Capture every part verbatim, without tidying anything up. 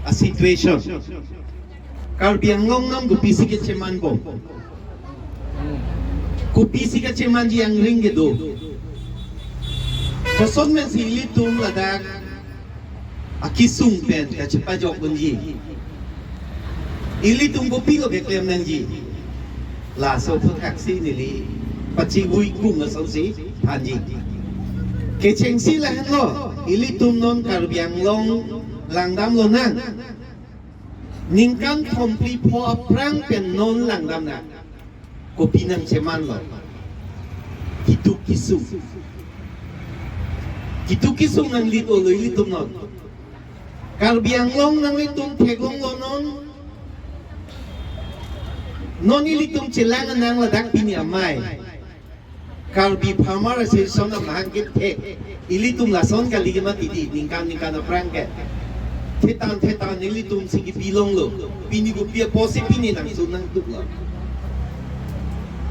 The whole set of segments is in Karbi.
a situation. Karbi Anglong nang kopisi kecheman bom? Kopisi kechemanji angring kedo? Koson pensi ilitum ladak akesung pen kachepajok ponji? Ilitum kopilo keklem nangji? Laso aphuthaksi neli pachivui kung asonsi thanji. Kechengsi lahenlo, ilitum non Karbi Anglong langdam lonang. Ningkan thomphli pho aphrang pen non langdamnang. Kopi nangchemanlo? Kitu kesung. Kitu kesung nangli-olo ilitum non. Karbi Anglong nanglitum theklonglo non. Non ilitum chelang nang ladak pini amei Karbi Farmer Association amahang kethek. Ilitum lason kali kemati di ningkan ningkan aphrang ke. Thetan thetan ilitum si kepilonglo. Pini kopi apotsi pini nangsun nangtuklo?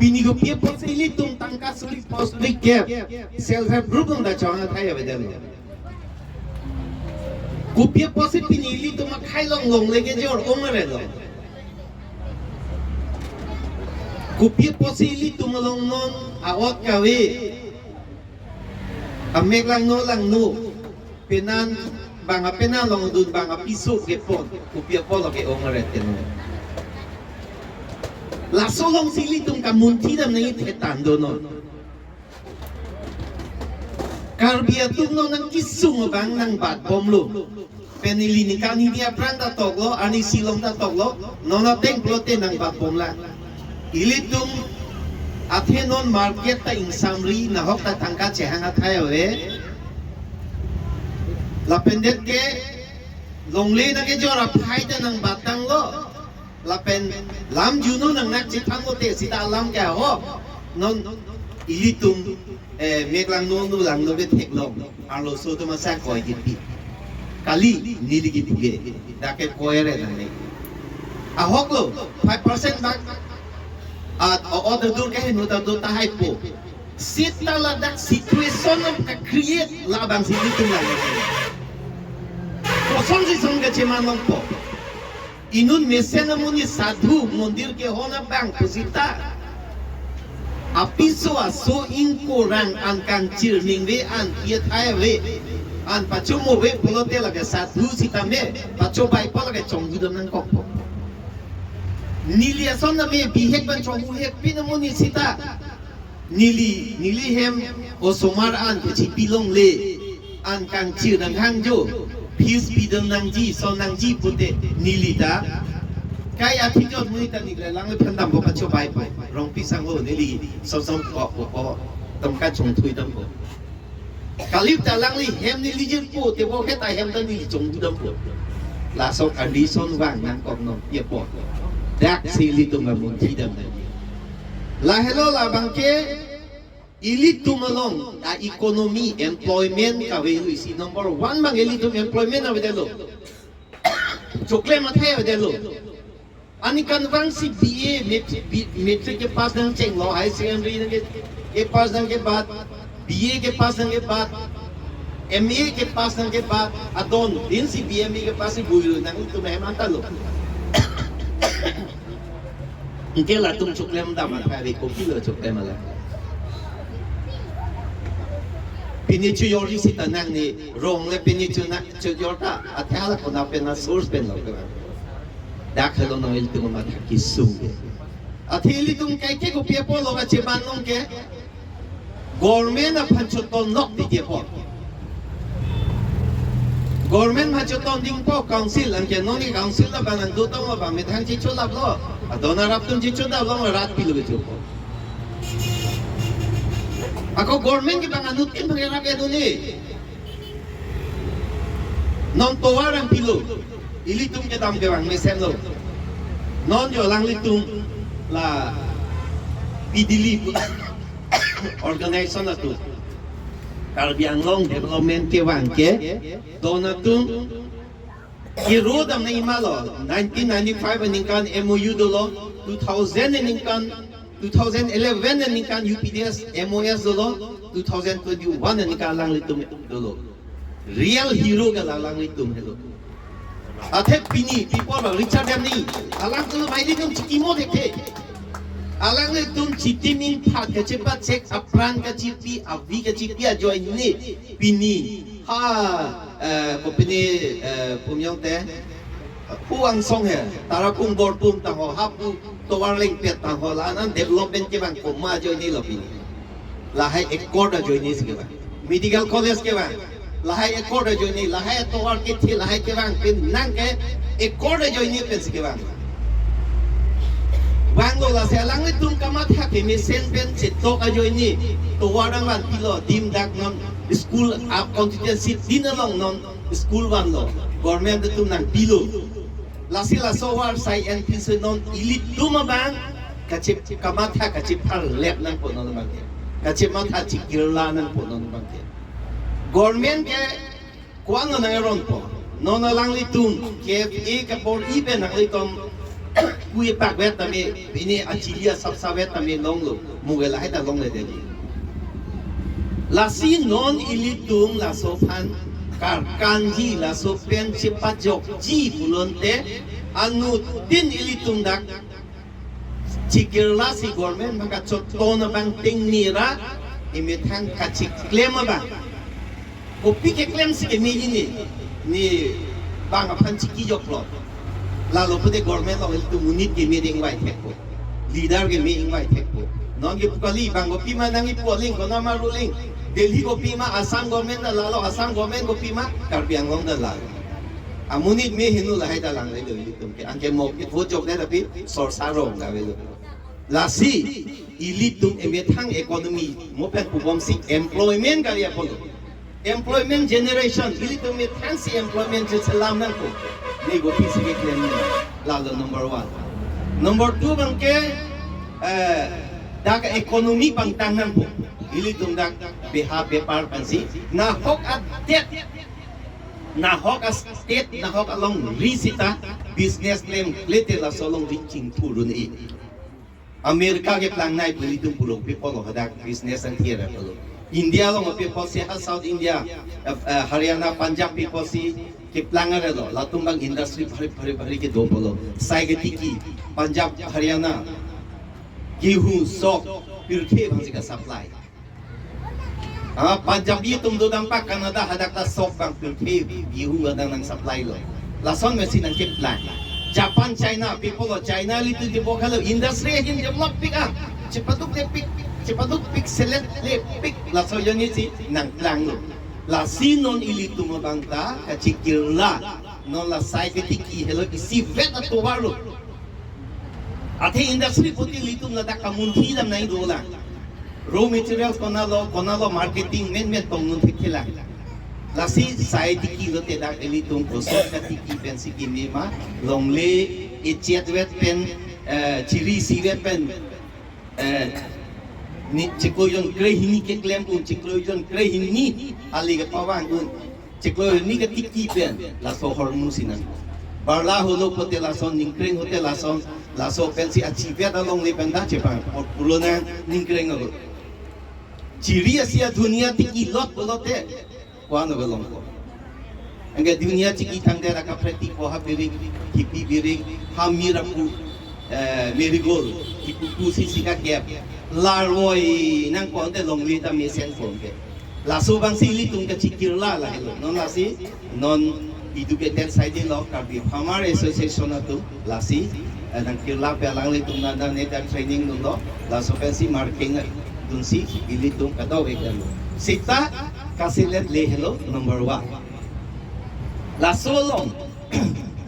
Pini kopi apotsi ilitum tangka suri pos big gap self help group along ta chong athai avedetlo? Kopi apotsi pini ilitum akhei along longle kejor ong arelo? Kopi apotsi ilitum along non a-ot kave, amek langno langno, penan bang apenan along dun bang apiso kepon, kopi apotlo ke-ong aret ke non? Laso alongsi ilitum kamunthi dam nangji thetan do non. Karbi atum non nangkesung abang nangbatbomlo. Pen neli ningkan hini aphrang ta toklo, arnisi along ta toklo, non ateng pulote nangbatbomlang. Ilitum athe non market ta ingsamri, nahok ta tangka chehang athai ave. Lapen det ke longle nangkejor aphai ta nangbattanglo. Lapen lam juno nangnak chethang ote sita alam ke ahok. Non ilitum, eh, mek langno nu langno ke theklong. Arloso atum asai koi kipi. Kali neli kipu ke. Dak ke koi re nangne. Ahoklo, five percent bak. At o order dur ke henu ta do tahai po. Sita ladak situation of ka-create labangsi ilitum lang. Kosonsi son kacheman longpo? Inut mesen amonit sadhu mondir kehon abang pusita apiso aso ingkorang an kangchir ningve an kiathai ave an pachomo ave pulote lake sadhu sitame pachobaipo, lake chonghu dam nangkokpo. Neli ason tame bihek pen chonghu hekpin amonit sita neli, neli hem osomar an kachipilongle an kangchir nanghangjo, fees pidam nangji, son nangji pute neli ta kai athijot mui ta neli lang phan dampo, pachobaipo. Rongpi sangho neli som som ko ko ko tangka chongthui dampo. Kalip ta alangli hem neli jirpo, tebo ke ta hem ta neli chonghu dampo. Laso condition vang nangkok non, yepo. Daksi ilitum amunthi dam nangji. Lahelo labang ke ilitum along a-economy, employment kave isi number one bang ilitum employment avedetlo. Choklem athai avedetlo. Aningkanvangsi B A, mat-, B-, matric ke pass nangchenglo, higher secondary nang ke, ke pass nang ke bat, B A ke pass nang ke bat, M A ke pass nang ke bat, adon, dinsi B M A ke pass si builu nangtum hem anta lo. Anke latum choklem dam athai ave, kopilo choklem alam? Pini chojorji sita nangne, rong le pini chona, chojor ta, athe hala kona pen na source pen lo ke. Dak helo non ilitum matha kesung ke. Athe ilitum kaike kopi apotlo kacheman long ke? Government aphan choton nok titi apot. Government aphan choton dingpo council, anke non ke council labang nangdotong labang methang checholaplo. Adon arap atum chechodaplo, rat pilo kecho. Ako government ke bang anuttin bang erak edun-e. Non tovar nangpilo, ilitum kedam kevang mesenlo. Non jo alanglitum la P D L I organization atum, Karbi Anglong development kevang ke don atum, e road damnangji malo. Nineteen ninety-five aningkan M O U dolo, two thousand aningkan, two thousand eleven aningkan U P D S M O S dolo, two thousand twenty-one aningkan alanglitum dolo. Real hero ke la alanglitum helo. Athe pini people Richard Dam ni alangtum ailitum chikimo thekthe. Alanglitum chitim ingphat kachepachek, apran kachipi, avi kachipi ajoine pini ha, eh, kopine, eh, pumyong te, pu angsong he, Tarapung Borpung tangho, ha pu tovar lengpet tangho, la-an development kevang komat ajoine lo pini. Lahai accord ajoine si kevang. Medical college kevang. Lahai accord ajoine, lahai tovar kethe, lahai kevang pen nang ke accord ajoine pen si kevang. Vanglo, lasi alanglitum kamatha kemesen pen chetok ajoine tovar nangvanpilo, dim dak non school up constituency tin along non school vanlo, government atum nangpilo. Lasi laso varsai enpinsi non ilitum abang kache, kamatha kachepharlep nangpo non abang ke. Kachematha chikirla nangpo non abang ke. Government ke ko-an lo nang-eronpo. Non alanglitum ke e kabor-i pen nanglitum kui pakvet tame, pini achili asapsavet tame longlo. Muge lahai ta longledetji. Lasi non ilitum laso aphan karkanji, laso pen chepajokji pulote, anuttin ilitum dak chikirla si government aphan kachoton abang tengnera, emethang kachiklem abang. Kopi keklem si kemeji ni, ne bang aphan chikijoklo. Lalo pute government along ilitum monit keme ding ingvai thekpo. Leader keme ingvai thekpo. Non kepu kali, bang kopima nangkipu aling, konat ma ruling. Delhi kopima Assam government ta lalo, Assam government kopima Karbi Anglong ta lalo. Amonit me hinu lahai ta langle do ilitum ke. Anke mo ke vote jokdet api sorsa rong ta avelo. Lasi ilitum emethang economy mo pen pubomsi employment kali apotlo. Employment generation, ilitum methang si employment cheselam nangpo. Ne kopi si keklem nang. Lalo number one. Number two abang ke, eh, dak economy pangtang nangpo. Ilitum dak beha bepar pensi nahok adet, nahok a-state, nahok alongri sita business klem klete, laso alongri chingthur un-e. America keplang nai pu ilitum pulo, people lo hadak business ang tiara pulo. India along people si ha South India, eh, eh, Haryana, Punjab people si keplang arelo, latum abang industry bhari bhari bhari kedo pulo. Sai ketiki, Punjab, Haryana, gehu, sok, pirthe abang si ka-supply. Ah, Punjabi atum do dampak Canada, hadak ta sok abang pirthe gehu adang nang-supply lo. Lason mesi nangkeplang. Japan, China, people lo, China ilitum debok halo, industry ahin develop pik ah. Chepaduk lepik, chepaduk pik, selet lepik, laso ajoine si nangplanglo. Lasi non ilitum abang ta kachikirla, non la sai ketiki helo, isivet atovar lo. Athe industry pute ilitum ladak kamunthi dam nai dolang. Raw materials konat lo, konat lo marketing menmen tong nun thekthelang. Lasi sai tiki lote dak ilitum koson katiki pensi keme ma, longle echetvet pen, eh, chiri isivet pen, eh, ni chiklo jon kre hini keklem un, chiklo jon kre hini ali kepavang un. Chiklo hini katiki pen laso ahormu si nang. Barla holo pute lason, ningkreng pute lason, laso pensi achivet alongle pen ta chepang. Or pulo nang ningkreng alo. Chiri asi adunia tiki lot pulote ko-an lo longpo. Anke dunia chiki thangte ra kaprek tiko, ha birik, kipi birik, ha mir apu, eh, marigold, kipu pu si si kakep. Larvoi nangpo ante longle ta mesen po ke. Laso abang si ilitum kachikirla lahelo. Non lasi, non educated side lo Karbi Farmer Association atum lasi, eh, nangkirla pen alanglitum nanda ne ta training dunlo, laso pensi marking dunsi ilitum kadokave dunlo. Sita kaselet le helo number one. Laso along,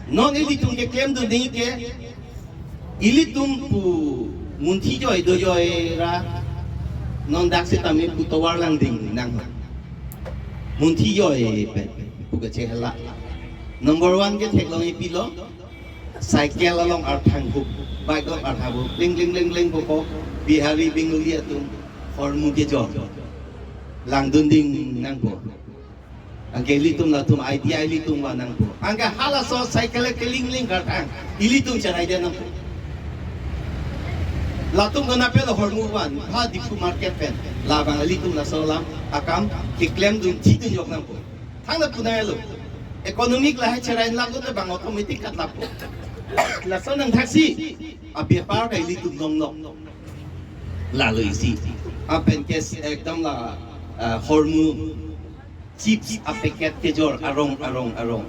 non ilitum keklem dun dei ke, ilitum pu munthi joi do joi ra non dak sitame pu tovar langding nang. Munthi joi pen pu kachehela. Number one ketheklong epilo, cycle along arthang hup, bike along arthang hup, ling ling ling ling pupo, Bihari Bengali atum ahormu kejor. Langdun ding nangpo. Anke ilitum latum idea ilitum van nangpo. Anke halaso cycle keling ling karthang ilitum char idea nangpo. Latum konatpelo ahormu van, ha Diphu market pen. Labang ilitum laso alam akam keklem dun thi dun jok nangpo. Thangta punai lo. Economic lahai cherai lap lote bang automatic katlappo. Lason nangthaksi abepar ta ilitum longlok. Lalo isi. Lapen ke ekdam la, ah, hormu chips apacket kejor arong arong arong.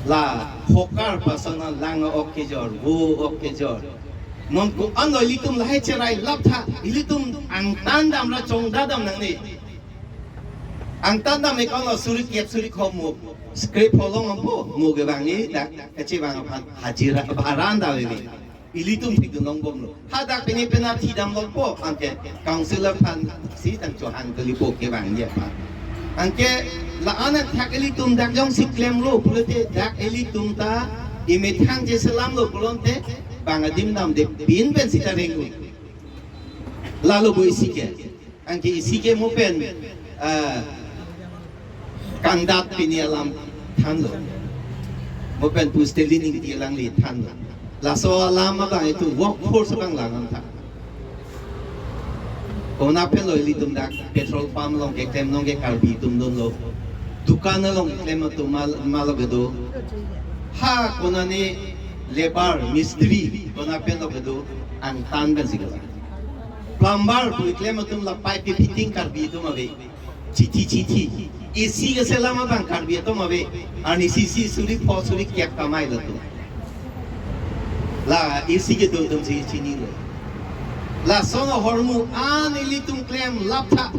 La hawker ason lang ok kejor, vo ok kejor. Non ko-an lo ilitum lahai cherai lap tha, ilitum angtan damra chongda dam nangne. Angtan dam ekon lo suri kep suri khom mo. Scrap holong ampo mo ke bang ni dak kachevang aphan hajira bhara an daveve. Ilitum thekdun longbomlo. Hadak pini pena thidam longpo anke councillor aphansi tang chohang kalipo kevang ye aphan. Anke la-an athak ilitum dak jongsi klemlo pulote dak ilitum ta emethang cheselamlo pulote bang adim damde pin pen sita renglo. Lalo bo isi ke. Anke isi ke mo pen, ah, kangdat pini alam thanlo. Mo pen pu Stanley Ingti alangli thanlo. Laso alam abang itum workforce abang lang tha. Konat pen lo ilitum dak petrol pump along keklem nong ke Karbi atum dunlo. Dukan along keklem atum mal, malo kedo. Ha konane labour, mistri, konat pen lo kedo, angtan pensi kelang. Plumber pu keklem atum la pipe fitting Karbi atum ave. Chithi chithi. A C keselam abang Karbi atum ave. Arni isi suri pho suri kep kamai latum. La A C kedo atumsi chinilo. Lason ahormu an ilitum klem lap tha.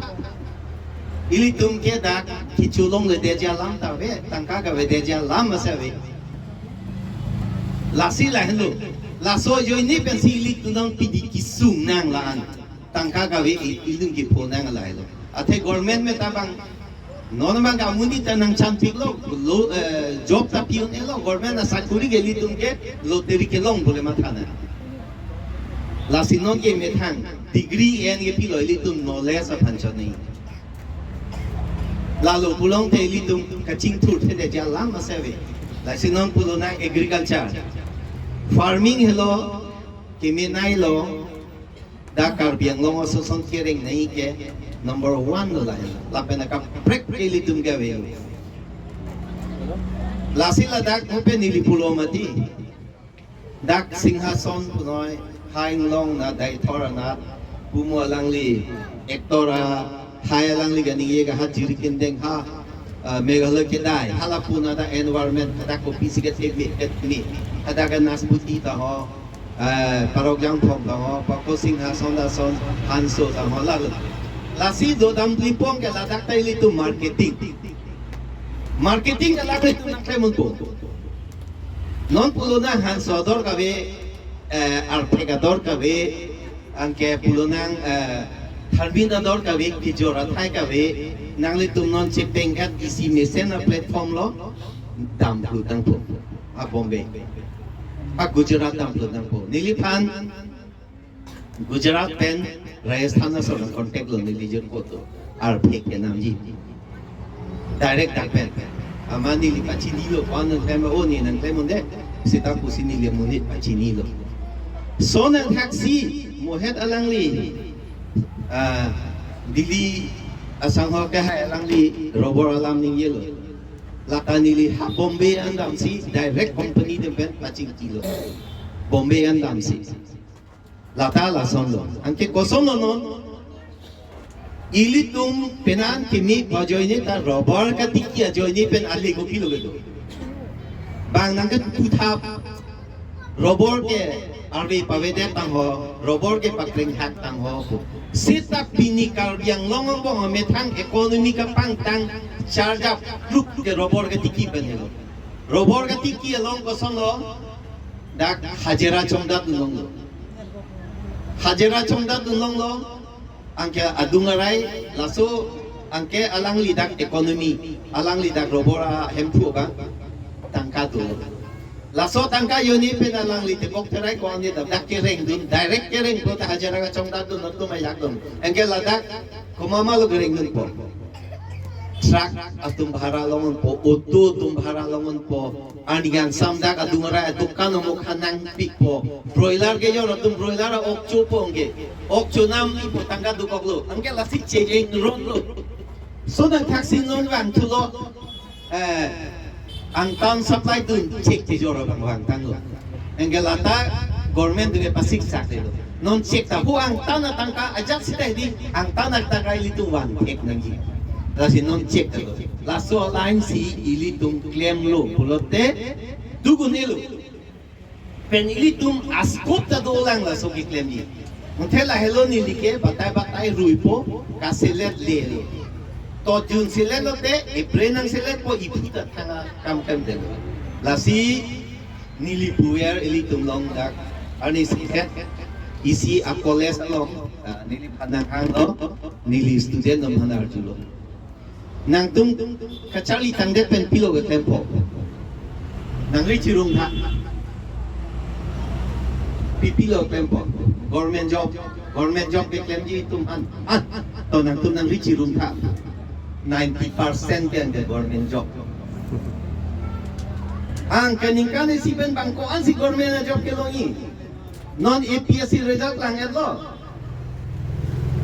Ilitum ke dak kecho longledet alam ta ave, tangka kavedet alam masa ave. Lasi lahenlo. Laso ajoine pensi ilitum nang pidi kesung nang la-an. Tangka kave i-, ilitum kepho nang lahelo. Athe government meta bang, non bang ka amonit ta nangchanpiklo, lo, eh, job ta pi-un-elo, government asakuri ke ilitum ke lottery kelong bole matha nang. Lasi non ke methang degree en ke pilo, ilitum knowledge aphan chot nangji. Lalo pulote ilitum kachingthurthedet alam masa ave. Lasi non pulo nang agriculture. Farming helo, kemenei lo, dak Karbi Anglong ason ason kereng nangji ke number one lo lahelo. Lapen akaprek ke ilitum ke avelo. Lasi ladak mo pen neli pulo mati. Dak Singhason punoi, ha inglong na Deithor anat, pumo alangli actor a, hai alangli kaningje ke ha Jirikindeng ha, ah, Meghalaya kedai, hala puna dak environment, hadak kopisi ke temi, ke temi, hadak ke nasputi ta ho, eh, Parok Jangphong ta ho, Pako Singhason ta son, Hanso ta ho, lalo. Lasi dodam lipong ke ladak ta ilitum marketing. Marketing ke ladak ilitum nangklem unpo. Non pulo nang Hanso ador kave, eh, Arphek ador kave, anke pulo nang, eh, Tharbin ador kave, kejor athai kave, nanglitum non chepeng kat isi mesen a platform lo, dam plu tangpo. Ha Bombay. Ha Gujarat dam plu tangpo. Neliphan Gujarat pen Rajasthan ason contact lo neli jun koto. Arphek ke namji. Direct dak pen. Amat neli pachinilo, ko-an nangklem, o ne nangklem unde. Seta pusi neli amonit pachinilo. So nangthaksi, mohet alangli, ah, Delhi asangho ke hai alangli rubber alam ningjelo. Lata neli ha Bombay an damsi direct company atum pen pachingkilo. Bombay an damsi. Lata lason lo. Anke koson lo non. Ilitum penan kimi ajoine ta rubber katiki ajoine pen ali kopilo kedo. Bang nangkeputhap rubber ke arve pavedet tangho, rubber ke pakrenghak tangho pu. Seta pini Karbi Anglong angbong amethang economy kapangtang charjap truk ke rubber katiki pen helo. Rubber katiki along koson lo, dak hajira chongdat along lo. Hajira chongdat along lo, anke adung arai, laso anke alangli dak economy, alangli dak rubber ahemphu abang tangka do. Laso tangka ajoine pen alangli tebok terai ko-an ne dak kerengdun, direct kereng pulote hajira kachongdatdun atum ajakdun. Anke ladak komat ma lo kerengdunpo. Truck atum bhara long unpo, auto atum bhara long unpo, arni kangsam dak adung arai adukan amokha nangpikpo. Broiler kejor atum broiler a-ok chopo anke. Ok chonampipo, tangka dokoklo. Anke lasi chejeng ronlo. So nangthaksi non vangthulo. eh, angtan supply dun check kejor abang vangtanglo. Anke lata government dun ke pasik sak delo. Non check ta hu angtan atangka ajat sita di angtan atangka ilitum vanthek nangji. Lasi non check ta lo. Laso line si ilitum klemlo pulote dugun elo. Pen ilitum askop ta dolang laso keklemji. Muthe lahelo neli ke batai batai ruipo, kaselet lelo. To jun selet lote, April nang seletpo, iphu ta thang akam klemdetlo. Lasi neli puver ilitum along dak, arni selet isi a-college along, ah, neli phanang hanglo, neli student atum aphan arjulo. Nangtum kacharli tangdet pen pilo keklempo. Nangri chirung tha. Pi pilo keklempo. Government job. Government job keklemji atum an. An. To nangtum nangri chirung tha. Ninety percent ke ante government job. Anke ningkan isi pen bang ko-an si government job kelongji. Non A P S C result lang-etlo.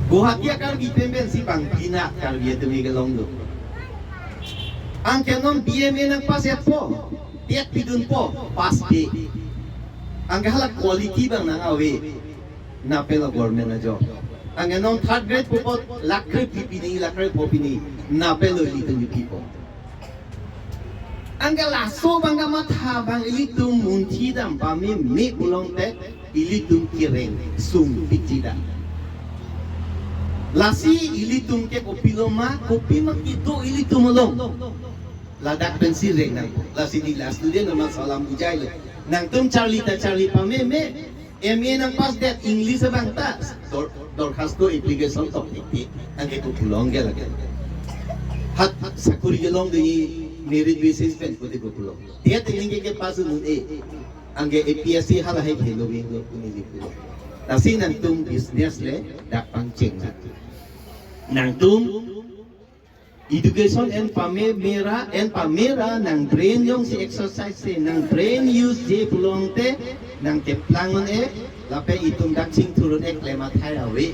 Guwahati a-Karbi pen pensi bang pina Karbi atum kelong do. Anke non B M A nang pass-etpo, tet pidunpo, pass de. Anke hala quality bang nang ave. Napelo government ajob. Anke non third grade pu apot lakh kre pi pini, lakh kre po pini. Napelo ilitum pipo. Anke laso bang kamatha bang ilitum munthi dam pameme pulote ilitum kereng sung piji dam. Lasi ilitum ke kopilo ma, kopi ma kedo ilitum along. Ladak pensi reng nang. Lasi neli la student amat salam bujailo. Nangtum charli ta charli pameme. M A nang pass det English abang ta dor, dorkhasto application tok tik tik. Anke kopilo ke lake. Hat sakuri kelong do merit basis pen kote kopilo. Dia tening ke pass un-e. Anke A P S C hala hai khelo bing lo kuni di pulo. Lasi nangtum business le dak pangcheng na. Nangtum education en pamera, en pamera nang brain jongsi exercise-se, nang brain use-je pulote nang keplang un-e, lapen itum dak chingthur un-e klem athai ave.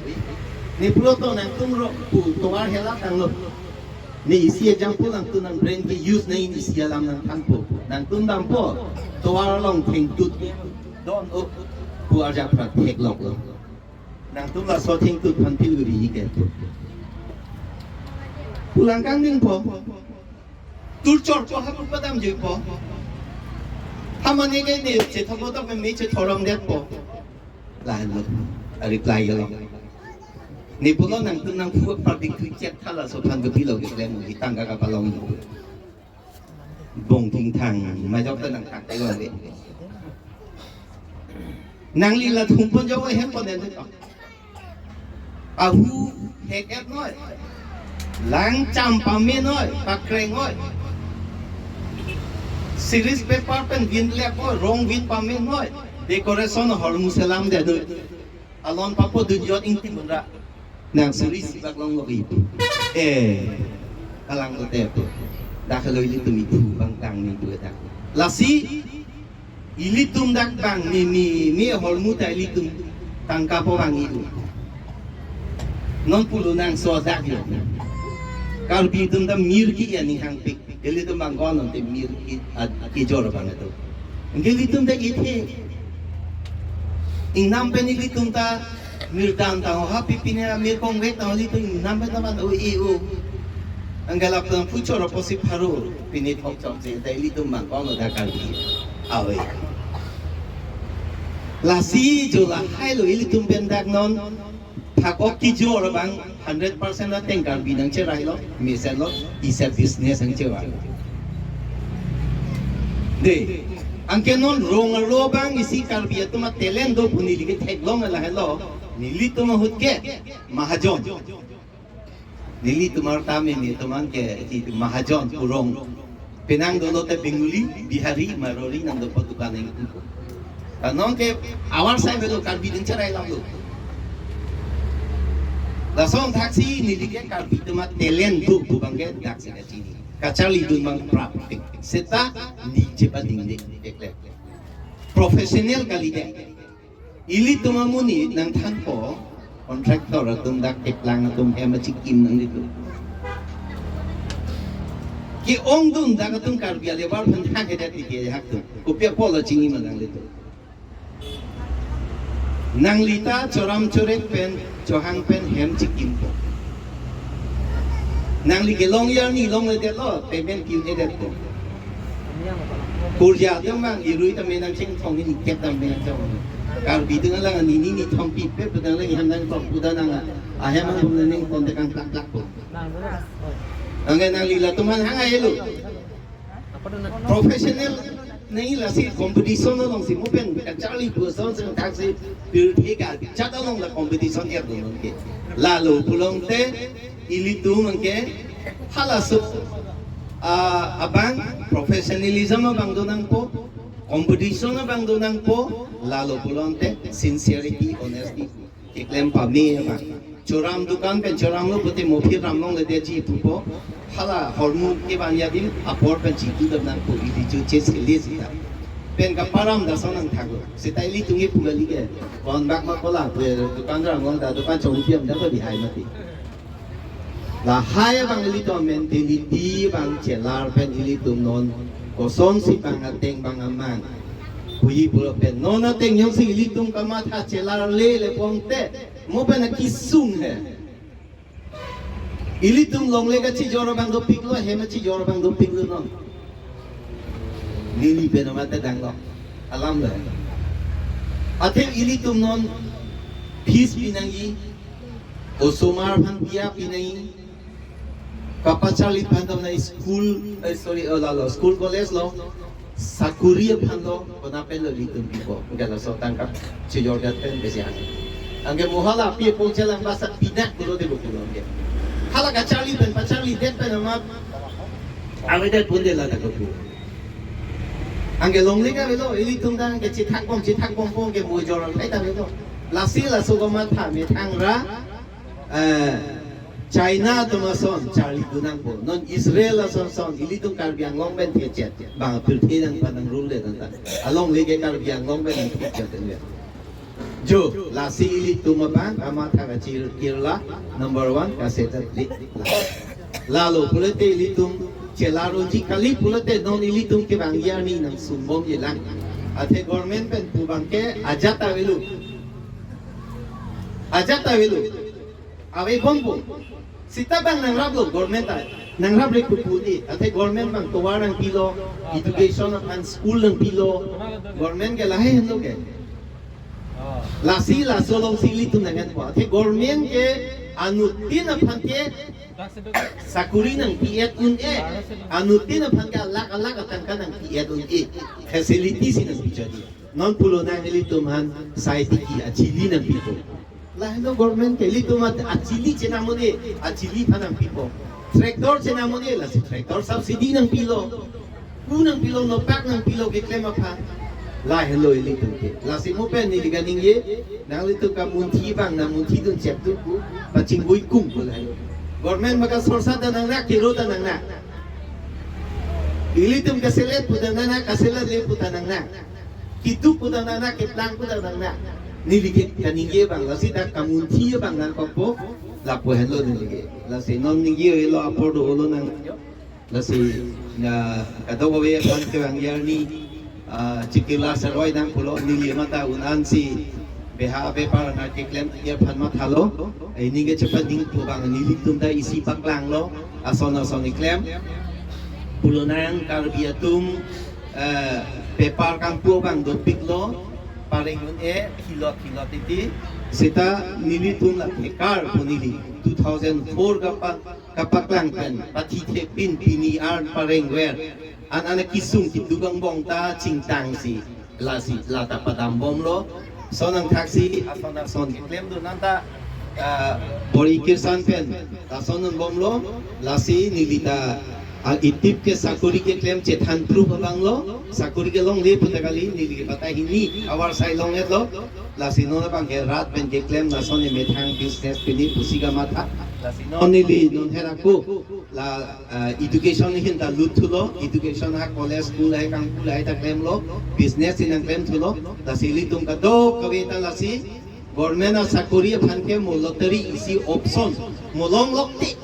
Ne pulote nangtum ro pu tovar hela tanglo. Ne isi example nangtum nang brain ke-use nangji isi alam nangthanpo. Nangtum dampo, tovar along thengtut don-o pu arjap rat thekloklo. Nangtum laso thengtut aphan pilguri ke. Pulang kangdingpo. Tur chorpo, hapu padamjuipo. Hamane ke ne chethokpo ta me chethorom detpo. Lahenlo. A-reply lo. Ne pulo nangtum nangphu pardik tu chet tha laso aphan kopilo keklem, hitang ka kapalong. Bong thingthang, majok ta nang thak taiwan le. Nangli la thumpon jo hem pon den to. Ahu hek-et noi. Lang cham pame noi, pakreng noi. Series paper pen vin lek noi, rong vin pame noi. Decoration hormu selam de noi. Alon papo dunjot ingti munra. Nang suri sibak long lo ipu. Eh, kalang lo tepo. Dak lo ilitum ipu bang tang ni pu dak. Lasi, ilitum dak bang ni ni ni hormu ta ilitum tangka po bang ipu. Non pulo nangso dak yo. Karbi atum ta mir ki ya ni hangpik. Ilitum bang kono te mir ki ad, kejor bang atum. Anke ilitum ta ithe. Ingnam pen ilitum ta mir dan ta ho ha pi pine mir kongvek ta ilitum ingnam pen ta man o i o. Anke lapen puchor apotsi pharo pine thok chomse ta ilitum bang kono ta Karbi. Ave. Lasi jo lahai lo ilitum pen dak non. Thak-ok kejor bang hundred percent ateng Karbi nangcherai lo, mesen lo, isi business nangcherai. De, anke non rong arlo bang isi Karbi atum a-talent do pu neli ke theklong lahelo, nelitum ahut ke mahajon. Nelitum arta me nelitum anke isi mahajon pu rong. Penang dolo te Bengali, Bihari, Marwari nang dopo dukan nang itum. Anong ke awar sai melo Karbi nangcherai lam lo. Lason thaksi neli ke Karbi atum a-talent do pu bang ke dak si kachini. Kacharli dun bang praptik. Seta neli chepadingde. Ekle. Professional kali de. Ilitum amonit nangthanpo, contractor atum dak keplang atum hem achikim nang ilitum. Ke-ongdun dak atum Karbi a-labour aphan hanghedet titi hak atum. Kopi apotlo chini ma nanglitum? Nanglita choram chorek pen chohang pen hem chikimpo. Nangli kelong arni longledetlo, payment kim-edetpo. Kurja atum bang irui tame nangchingthong, ini kep tame nangchong. Karbi atum alang nini ni thongpi pe pudang lang hem nangthong puda nang ahem ang nangthong tekang plak plak po. Anke nangli latum aphan hang ahelo. Professional nangji, lasi competition alongsi mo pen kacharli pu ason seng thaksi pirthe kachat along la competition er dun ke. Lalo pulote ilitum anke halaso, ah, abang professionalism abang do nangpo, competition abang do nangpo, lalo pulote sincerity, honesty keklem pame abang. Choram dukan pen choramlo pute mo aphi ram longledetji pupo. Hala hormu kevan adim apor pen chitu dam nangpo, ili chu che sele sita. Pen kaparam da ason nangthaklo. Seta ilitum ke pu kali ke. Kon bak ma kola pu dukan ram long da dukan chong piam da ko di hai mati. Lahai abang ilitum mentality abang chelar pen ilitum non kosonsi bang ateng bang amang puji pulo pen non ateng jongsi ilitum kamatha chelar le le pongte mo pen akesung he. Ilitum longle kachijor abang dopiklo, hem achijor abang dopiklo non. Neli pen amat tanglo. Alam lo. Athe ilitum non fees pi nangji, osomar aphan biya pi nangji, kapacharli aphan dam na school, eh, sorry, oh, lalo, school college lo, sakuri aphan lo, kona pen lo ilitum pipo, gala so tangka, chijor gat pen besi ane. Anke mo hala pi pong chelang basa pinak pulote bo pulo anke. Hala kacharli pen, pacharlidet pen amat, avedet pun de la ta ko pu. Anke longle ke avelo, ilitum ta anke chethak bom, chethak bom po anke mo jor ang ta avelo. Lasi laso kamatha methang ra, eh, China atum ason charli dun nangpo. Non Israel ason son, ilitum Karbi Anglong pen thechet. Bang pirthe nang panang rule de tanta. Alongle ke Karbi Anglong pen thechet le. Jo, lasi ilitum abang, kamatha kachir kirla, number one, kasetat li. Lalo pulote ilitum chelar unji kali pulote non ilitum kevang arni nangsun bomji lang. Athe government pen pu abang ke ajat avelo. Ajat avelo. Ave bompo. Seta bang nangraplo government ta. Nangrap le kupu di. Athe government bang tovar nangpilo, education aphan school nangpilo. Government ke lahai henlo ke. Lasi laso alongsi ilitum nang-enpo. Athe government ke anuttin aphan ke sakuri nangpi-et un-e. Anuttin aphan ke alakh alakh atangka nangpi-et un-e. Facility si nangpi jadi. Non pulo nang ilitum aphan sai tiki achili nangpipo. Lahelo government ke ilitum at-, achili chenam un-e, achili aphan nangpipo. Tractor chenam un-e, lasi tractor subsidy nangpilo. Ku nangpilo, nopak nangpilo keklem aphan. Lahelo ilitum ke. Lasi mo pen neli kaningje, nanglitum kamunthi abang, nangmunthi dun chep dun ku, pachingvoi kung ko lahelo. Government maka sorsa ta nangnak, kero ta nangnak. Ilitum kaselet pu ta nangnak, kaselet le pu ta nangnak. Kituk pu ta nangnak, keplang pu ta nangnak. Neli ke kaningje abang, lasi dak kamunthi abang nangkokpo, lapu henlo neli ke. Lasi non ningje avelo apor do-olo nang. Lasi na kadokave aphan kevang arni, ah, chikirla seroi nang pulo neli mata un-an si beha bepar na keklem aphan mathalo. Ini ke chepading pu abang nelitum ta isi paklanglo, ason ason keklem. Pulo nang Karbi atum, eh, bepar kangpu abang dopiklo, pareng un-e, thilot thilot titi. Seta nelitum la thekar pu neli two thousand four kapa-, kapaklang pen, pathithepin pini an parengver. An an akesung keduk angbong ta chingtangsi. Lasi lata padam bomlo. Son angthaksi, ason ason keklem dun anta, ah, bor-i kirsan pen, lason dun bomlo, lasi neli ta, ah, itip ke sakuri keklem chethan proof abanglo, sakuri kelongle pu ta kali, neli ke patahini, avarsai long-etlo, lasi non abang ke rat pen keklem, lason ne methang business pini pusi kamatha, lasi non neli non hera ko, la, ah, education ahin ta lut thulo, education ha college school hai kangpu lahai ta klemlo, business si nangklem thulo, lasi ilitum kadokave ta lasi, government asakuri aphan ke mo lottery isi option, mo longlok ti.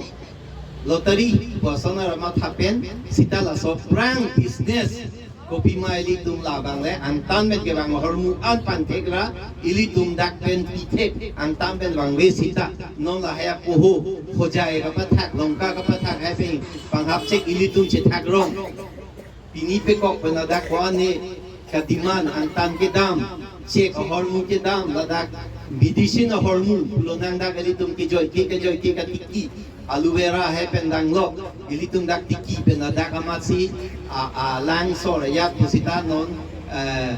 Lottery pu ason ra matha pen seta laso aphrang business kopima ilitum labang le angtan pen kevang ahormu an pangthek ra ilitum dak pen pithek angtan pen vangve seta non lahai apoho hojai kapathak longka kapathak hai pen panghap chek ilitum chethak rong. Pini pekok pen ladak ko-an ne kadiman angtan kedam, chek ahormu kedam, ladak medicine ahormu pulo nang dak ilitum kejoi ke kejoi ke katiki, aloe vera hai pen danglok, ilitum dak tiki pen ladak amatsi a, a langsor ajat pusita non eh,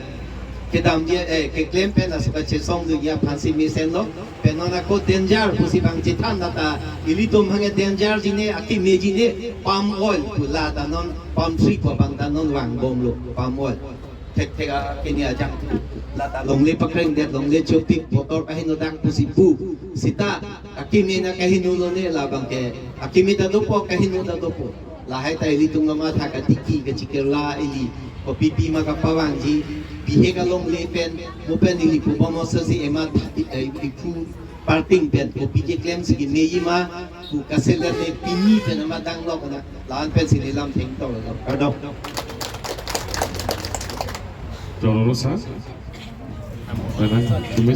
kedam dia eh keklem pen aso kachesong do ya phansi mesenlo. Pen non ako danger pusi bang chethan lata ilitum hangke danger jine akeme jine palm oil pu lata non palm tree pu bang ta non vangbomlo palm oil. Thekthek akini ajang lata longle pakrengdet longle chopik motor kaheno dak pusi pu seta akeme na kaheno lone labang ke akeme ta dopo kaheno ta dopo. Lahai ta ilitum kamatha katiki kachikirla ili kopi pima kapavangji bihek alongle pen mo pen ili pubom osasi emat eh, ipu parting pen kopi keklem si kemejima pu kaseler ne pini pen amat danglok na la-an pensi nelam thengtoklo. Kardom. Toro sa. Mana? Kumi